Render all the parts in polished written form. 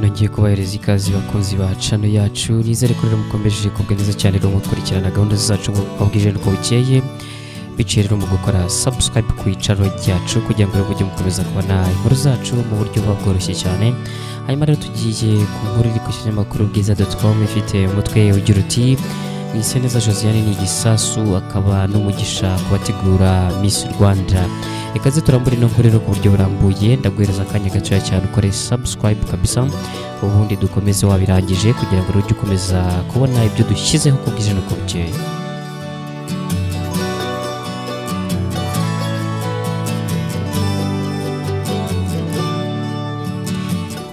Nongeye kubahereza ikaze, bakunzi ba channel yacu. Nizere ko rero mukomeje kugubwa neza cyane rero mukurikirana gahunda zacu uko bwije n'uko bukeye, biciye rero mu gukora subscribe ku channel ryacu, kugira ngo rero mujye mukomeza kubona inkuru zacu mu buryo buba bworoshye cyane. Hanyuma rero tugiye ku nkuru iri ku kinyamakuru bwiza.com, ifite umutwe ugira uti: "Mwiseneza Josiane ni igisasu akaba n'umugisha ku bategura Miss Rwanda." Ikaze turambure ino nkuru rero ku buryo burambuye. Ndaguhereza akanya gatoya cyane ukore subscribe kabisa, ubundi dukomeze wabirangije, kugira ngo ujye ukomeza kubona ibyo dushyizeho ku bwije n'uko bukeye.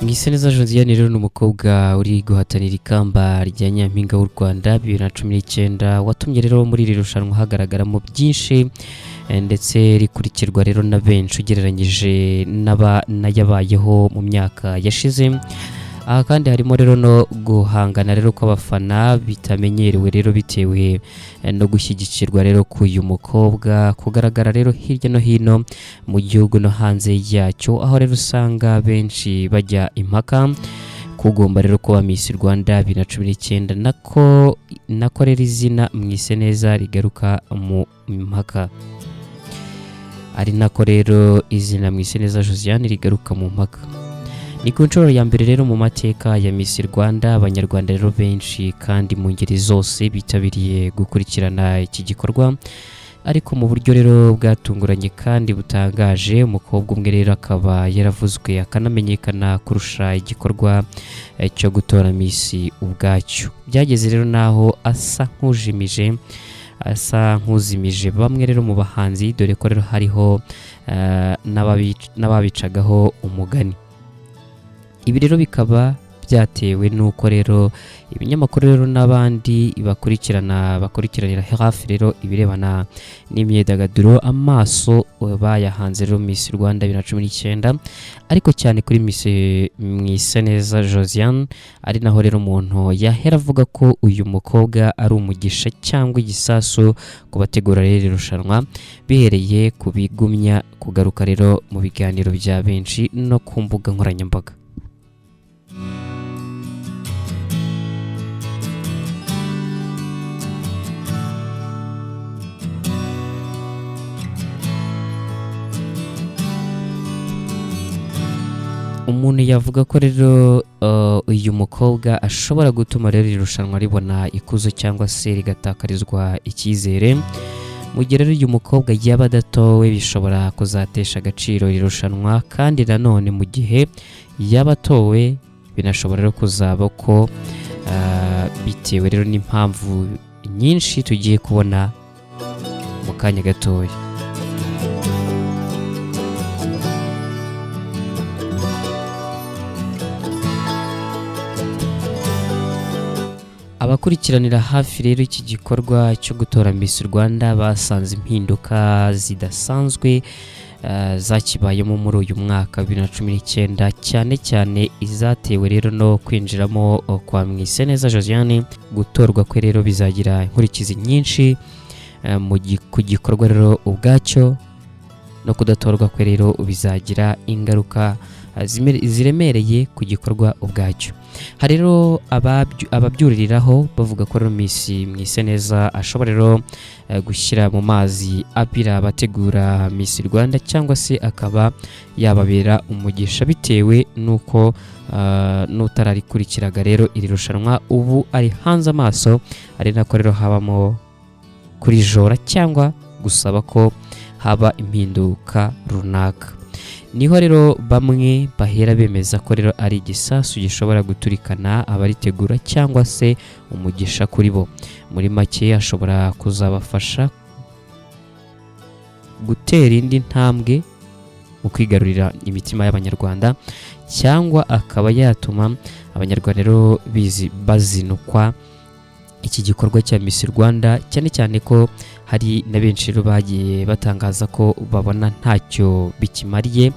Mwiseneza Josiane rero ni umukobwa uri guhatanira ikamba rya Nyampinga w'u Rwanda 2019, watumye rero muri iri rushanwa hagaragaramo byinshi, ndetse rikurikirwa rero na benshi ugereranyije n'ayabayeho mu myaka yashize. Aha kandi harimo rero no guhangana rero kw'abafana bitamenyerewe rero, bitewe no gushyigikirwa rero k'uyu mukobwa kugaragara rero hirya no hino mu gihugu no hanze yacyo, aho rero usanga benshi bajya impaka kugomba rero kuba Miss Rwanda 2019. Nako rero izina Mwiseneza rigaruka mu mpaka, ari nako rero izina Mwiseneza Josiane rigaruka mu mpaka. Ni ku nshuro ya mbere rero mu mateka ya Miss Rwanda, Abanyarwanda rero benshi kandi mu ngeri zose bitabiriye gukurikirana iki gikorwa, ariko mu buryo rero bwatunguranye kandi butangaje, umukobwa umwe rero akaba yaravuzwe akanamenyekana kurusha igikorwa cyo gutora Miss ubwacyo. Byageze rero naho asa nk'uzimije bamwe rero mu bahanzi, dore ko rero hariho n'ababicagaho umugani. Ibi rero bikaba byatewe n'uko rero ibinyamakuru rero n'abandi bakurikiranira hafi rero ibirebana n'imyidagaduro amaso bayahanze rero Miss Rwanda 2019, ariko cyane kuri Miss Mwiseneza Josiane, ari naho rero umuntu yahera avuga ko uyu mukobwa ari umugisha cyangwa igisasu ku bategura rero iri rushanwa, bihereye ku bigumya kugaruka rero mu biganiro bya benshi no ku mbuga nkoranyambaga. Umuntu yavuga ko rero uyu mukobwa ashobora gutuma rero iri rushanwa ribona ikuzo cyangwa se rigatakarizwa icyizere. Mu gihe rero uyu mukobwa yaba adatowe, bishobora kuzatesha agaciro iri rushanwa, kandi nanone mu gihe yaba atowe binashobora rero kuzaba ko bitewe rero n'impamvu nyinshi tugiye kubona mu kanya gatoya. Abakurikiranira hafi rero iki gikorwa cyo gutora Miss Rwanda basanze impinduka zidasanzwe zakibayemo muri uyu mwaka wa 2019, cyane cyane izatewe rero no kwinjiramo kwa Mwiseneza Josiane. Gutorwa kwe rero bizagira inkurikizi nyinshi ku gikorwa rero ubwacyo, no kudatorwa kwe rero bizagira ingaruka ziremereye ku gikorwa ubwacyo. Hari rero ababyuririraho bavuga ko rero Miss Mwiseneza ashobora rero gushyira mu mazi abira abategura Miss Rwanda, cyangwa se akaba yababera umugisha, bitewe n'uko n'utararikurikiraga rero iri rushanwa ubu ari hanze amaso, ari nako rero habamo kurijora cyangwa gusaba ko haba impinduka runaka. Niho rero bamwe bahera bemeza ko rero ari igisasu gishobora guturikana abaritegura cyangwa se umugisha kuri bo. Muri make, ashobora kuzabafasha gutera indi ntambwe mu kwigarurira imitima y'Abanyarwanda, cyangwa akaba yatuma Abanyarwanda rero bizi bazinukwa iki gikorwa cya Miss Rwanda, cyane cyane ko hari na benshi rero bagiye batangaza ko babona ntacyo bikimariye,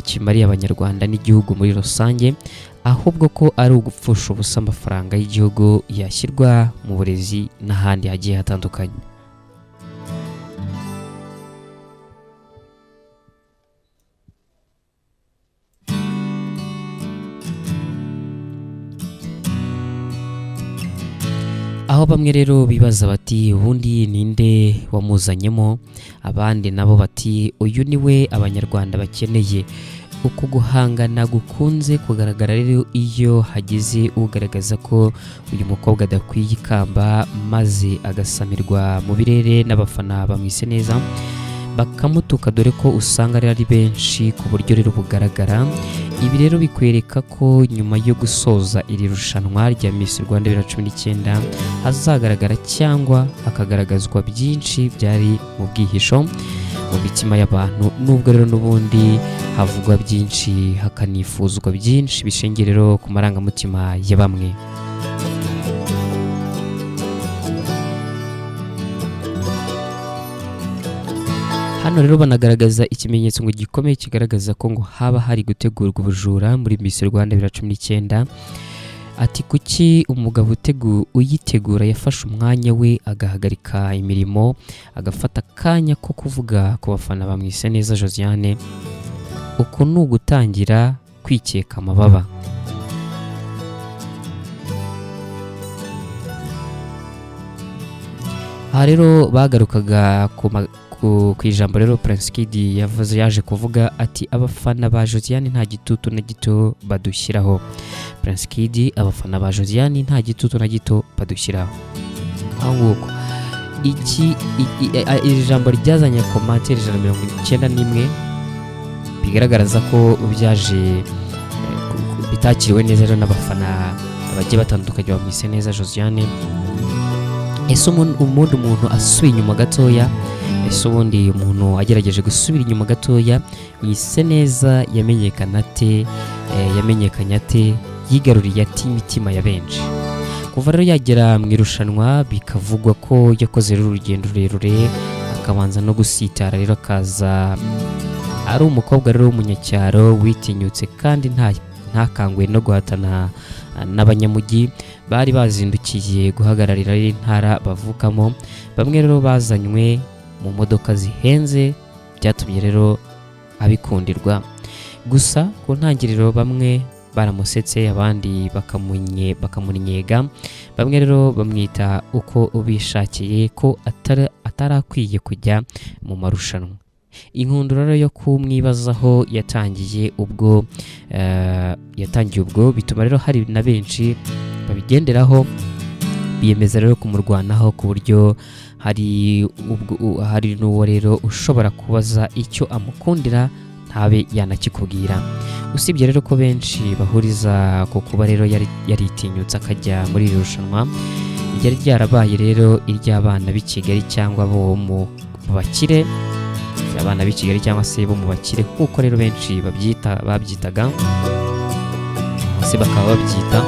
kimariye Abanyarwanda n'igihugu muri rusange, ahubwo ko ari ugupfusha ubusa amafaranga y'igihugu yashyirwa mu burezi n'ahandi hagiye hatandukanye. Aho bamwe rero bibaza bati: "Ubundi ninde wamuzanyemo?" Abandi nabo bati: "Uyu ni we Abanyarwanda bakeneye." Uku guhangana gukunze kugaragara rero iyo hagize ugaragaza ko uyu mukobwa adakwiye ikamba, maze agasamirwa mu birere n'abafana ba Mwiseneza, bakamutuka, dore ko usanga rero ari benshi ku buryo rero bugaragara. Ibi rero bikwereka ko nyuma yo gusoza iri rushanwa rya Miss Rwanda 2019 hazagaragara cyangwa hakagaragazwa byinshi byari mu bwihisho mu mitima y'abantu, nubwo rero n'ubundi havugwa byinshi, hakanifuzwa byinshi bishingiye rero ku marangamutima ya bamwe. Hano rero banagaragaza ikimenyetso ngo gikomeye kigaragaza ko ngo haba hari gutegurwa ubujura muri Miss Rwanda 2019. Ati: "Kuki umugabo uyitegura yafashe umwanya we, agahagarika imirimo, agafata akanya ko kuvuga ku bafana ba Mwiseneza Josiane? Uku ni ugutangira kwikeka amababa." Aha rero bagarukaga ku ijambo rero Prince Kid yavuze, yaje kuvuga ati: "Abafana ba Josiane nta gitutu na gito badushyiraho." Prince Kid: "Abafana ba Josiane nta gitutu na gito badushyiraho." Aho nguko iki iri jambo ryazanye commentaire 191, bigaragaza ko byaje bitakiriwe neza rero n'abafana bagiye batandukanye ba Mwiseneza Josiane. Ese ubundi umuntu asubiye inyuma gatoya, ese ubundi umuntu agerageje gusubira inyuma gatoya, Mwiseneza yamenyekana ate? Yamenyekanye ate? Yigaruriye ate imitima ya benshi? Kuva rero yagera mu irushanwa, bikavugwa ko yakoze rero urugendo rurerure, akabanza no gusitara rero, akaza ari umukobwa rero w'umunyacyaro witinyutse kandi ntakangwe no guhatana n'abanyamujyi bari bazindukiye guhagararira intara bavukamo. Bamwe rero bazanywe mu modoka zihenze, byatumye rero abikundirwa. Gusa ku ntangiriro bamwe baramusetse, abandi bakamunyega, bamwe rero bamwita uko bishakiye ko atarakwiye kujya mu marushanwa. Inkundura rero yo kumwibazaho yatangiye ubwo, bituma rero hari na benshi babigenderaho, biyemeza rero kumurwanaho, ku buryo hari n'uwo rero ushobora kubaza icyo amukundira ntabe yanakikubwira. Usibye rero ko benshi bahuriza ku kuba rero yaritinyutse akajya muri iri rushanwa ryari ryarabaye rero iry'abana b'i Kigali cyangwa bo mu bakire, abana b'i Kigali cyangwa se bo mu bakire, nk'uko rero benshi babyitaga se bakaba babyita.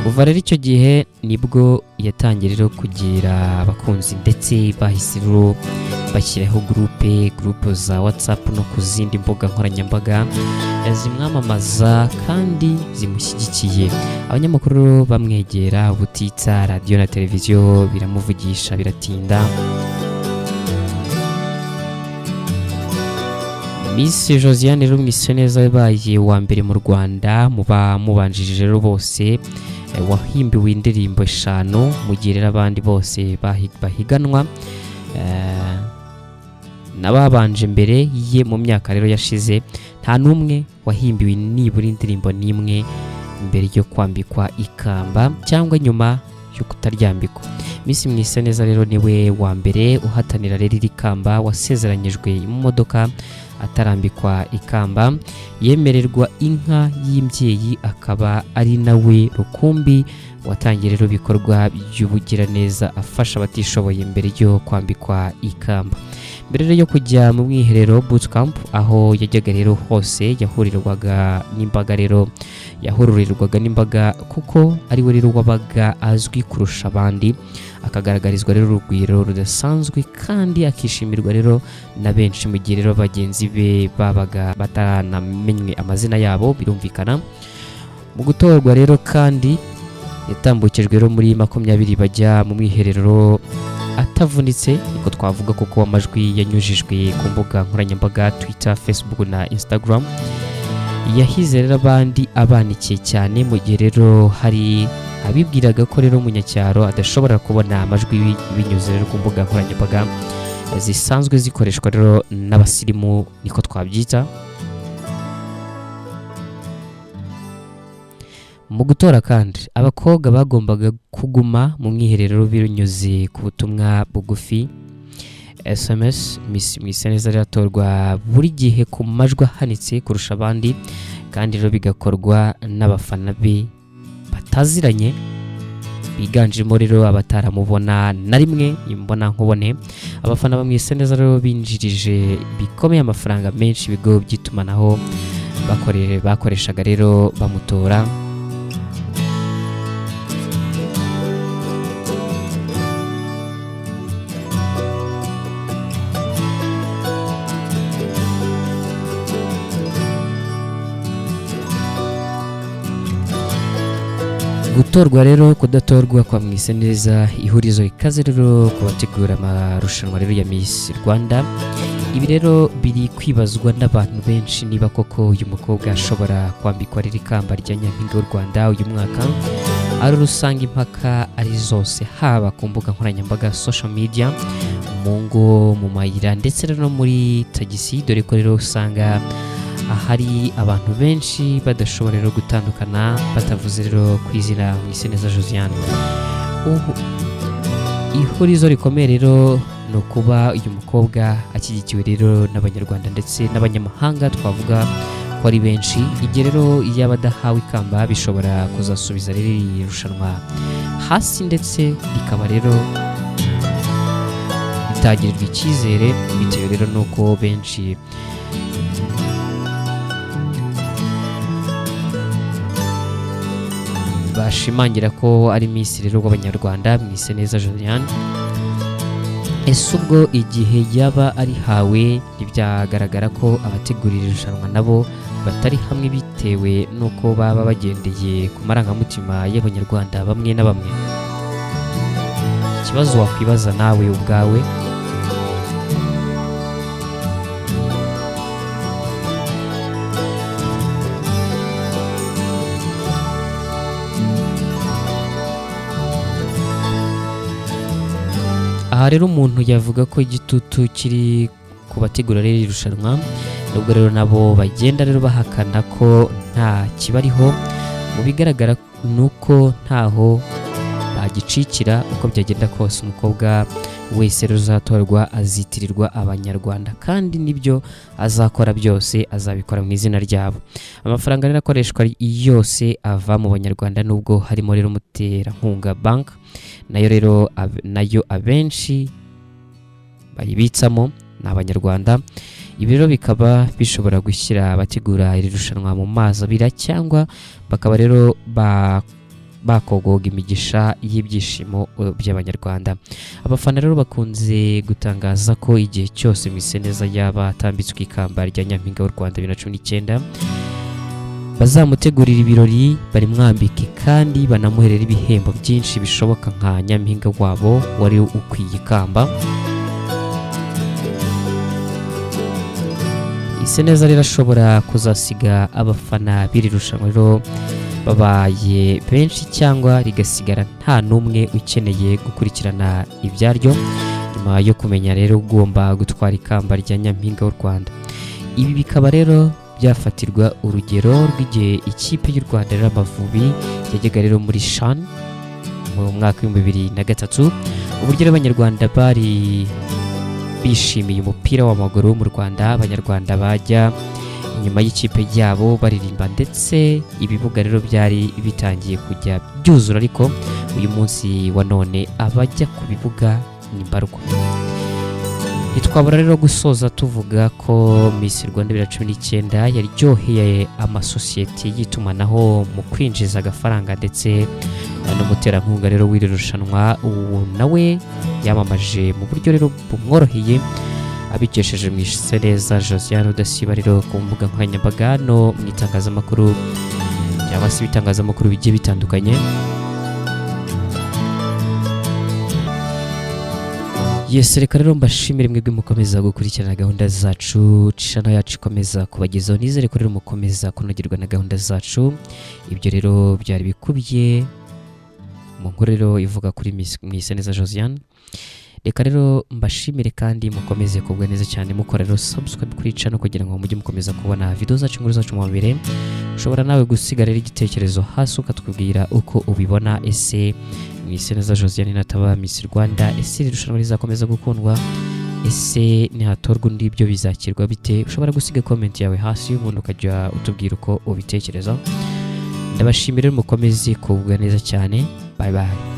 Kuva rero icyo gihe nibwo yatangiye rero kugira abakunzi, ndetse bahise rero bashyiraho groupe za WhatsApp no ku zindi mbuga nkoranyambaga zimwamamaza kandi zimushyigikiye. Abanyamakuru rero bamwegera ubutitsa, radiyo na televiziyo biramuvugisha biratinda. Miss Josiane rero Mwiseneza yabaye uwa mbere mu Rwanda mu bamubanjirije rero bose wahimbiwe indirimbo eshanu, mu gihe rero abandi bose bahiganwa n'ababanje mbere ye mu myaka rero yashize, nta n'umwe wahimbiwe nibura indirimbo n'imwe mbere yo kwambikwa ikamba cyangwa nyuma yo kutaryambikwa. Miss Mwiseneza rero niwe wa mbere uhatanira rero iri kamba wasezeranyijwe imodoka atarambikwa ikamba, yemererwa inka y'imbyeyi, akaba ari nawe rukumbi watangiye rero ibikorwa by'ubugiraneza afasha abatishoboye mbere yo kwambikwa ikamba. Mbere rero yo kujya mu mwiherero bootcamp, aho yajyaga rero hose yahurirwaga n'imbaga rero yahururirwaga n'imbaga, kuko ari we rero wabaga azwi kurusha abandi, akagaragarizwa rero urugwiro rudasanzwe kandi akishimirwa rero na benshi, mu gihe rero bagenzi be babaga bataranamenywe amazina yabo, birumvikana. Mu gutorwa rero kandi yatambukijwe rero muri 20 bajya mu mwiherero atavunitse, niko twavuga, kuko amajwi yanyujijwe ku mbuga nkoranyambaga Twitter, Facebook na Instagram. Yahize rero abandi abanikiye cyane, mu gihe rero hari Abibwiraga ko rero umunyacyaro adashobora kubona amajwi binyuze rero ku mbuga nkoranyambaga zisanzwe zikoreshwa rero n'abasirimu, niko twabyita. Mu gutora kandi, abakobwa bagombaga kuguma mu mwiherero binyuze ku butumwa bugufi SMS. Miss Mwiseneza riratorwa buri gihe ku majwi ahanitse kurusha abandi, kandi rero bigakorwa n'abafana be bataziranye, biganjemo rero abataramubona na rimwe imbona nkubone. Abafana ba Mwiseneza rero binjirije bikomeye amafaranga menshi ibigo by'itumanaho bakoreshaga rero bamutora. Gutorwa rero, kudatorwa kwa Mwiseneza, ihurizo rikaze rero ku bategura amarushanwa rero ya Miss Rwanda. Ibi rero biri kwibazwa n'abantu benshi niba koko uyu mukobwa ashobora kwambikwa riri kamba rya Nyampinga w'u Rwanda uyu mwaka. Ari usanga impaka ari zose, haba ku mbuga nkoranyambaga, social media, mu ngo, mu mayira, ndetse no muri tagisi, dore ko rero usanga ahari abantu benshi badashobora rero gutandukana batavuze rero ku izina Mwiseneza Josiane. Ihurizo rikomeye rero ni ukuba uyu mukobwa ashyigikiwe rero n'Abanyarwanda ndetse n'abanyamahanga, twavuga ko ari benshi. Igihe rero yaba adahawe ikamba, bishobora kuzasubiza rero iri rushanwa hasi, ndetse rikaba rero ritagirirwa icyizere, bitewe rero n'uko benshi bashimangira ko ari Miss rero w'Abanyarwanda Mwiseneza Josiane. Ese ubwo igihe yaba arihawe, ntibyagaragara ko abategura iri rushanwa nabo batari hamwe, bitewe n'uko baba bagendeye ku marangamutima y'Abanyarwanda bamwe na bamwe? Ikibazo wakwibaza nawe ubwawe. Aha rero umuntu yavuga ko igitutu kiri ku bategura rero iri rushanwa, nubwo rero nabo bagenda rero bahakana ko nta kibariho. Mu bigaragara ni uko ntaho bagicikira. Uko byagenda kose, umukobwa wese rero uzatorwa azitirirwa Abanyarwanda, kandi nibyo azakora byose azabikora mu izina ryabo. Amafaranga rero akoreshwa yose ava mu Banyarwanda, nubwo harimo rero umuterankunga bank, nayo rero nayo abenshi bayibitsamo ni Abanyarwanda. Ibi rero bikaba bishobora gushyira abategura iri rushanwa mu mazi abira, cyangwa bakaba rero bakogoga imigisha y'ibyishimo by'Abanyarwanda. Abafana rero bakunze gutangaza ko igihe cyose Mwiseneza yaba atambitswe ikamba rya Nyampinga w'u Rwanda 2019, bazamutegurira ibirori, barimwambike kandi banamuherera ibihembo byinshi bishoboka nka nyampinga wabo wari ukwiye ikamba. Mwiseneza rero ashobora kuzasiga abafana b'iri rushanwa rero babaye benshi, cyangwa rigasigara nta n'umwe ukeneye gukurikirana ibyaryo nyuma yo kumenya rero ugomba gutwara ikamba rya Nyampinga w'u Rwanda. Ibi bikaba rero byafatirwa urugero rw'igihe ikipe y'u Rwanda rero Amavubi yajyaga rero muri CHAN mu mwaka wa 2003, uburyo rero Abanyarwanda bari bishimiye umupira w'amaguru mu Rwanda, Abanyarwanda bajya inyuma y'ikipe yabo baririmba, ndetse ibibuga rero byari bitangiye kujya byuzura. Ariko uyu munsi wa none abajya ku bibuga ni mbarwa. Ntitwabura rero gusoza tuvuga ko Miss Rwanda 2019 yaryoheye amasosiyete y'itumanaho mu kwinjiza agafaranga, ndetse n'umuterankunga rero w'iri rushanwa ubu nawe yamamaje mu buryo rero bumworoheye, abikesheje Mwiseneza Josiane udasiba rero ku mbuga nkoranyambaga no mu itangazamakuru cyangwa se ibitangazamakuru bigiye bitandukanye. Yes, reka rero mbashimire mwebwe mukomeza gukurikirana gahunda zacu, channel yacu ikomeza kubagezaho. Nizere ko rero mukomeza kunogerwa na gahunda zacu. Ibyo rero byari bikubiye Mu nkuru rero ivuga kuri Miss Mwiseneza Josiane, reka rero mbashimire kandi mukomeze kugubwa neza cyane, mukora rero subscribe kuri channel kugira ngo mujye mukomeza kubona video zacu, inkuru zacu mu mbere. Ushobora nawe gusiga rero igitekerezo hasi ukatubwira uko ubibona. Ese Mwiseneza Josiane nataba Miss Rwanda, ese iri rushanwa rizakomeza gukundwa? Ese nihatorwa undi byo bizakirwa bite? Ushobora gusiga comment yawe hasi, ubundi ukajya utubwira uko ubitekereza. Ndabashimira rero, mukomeze kugubwa neza cyane. Bye bye.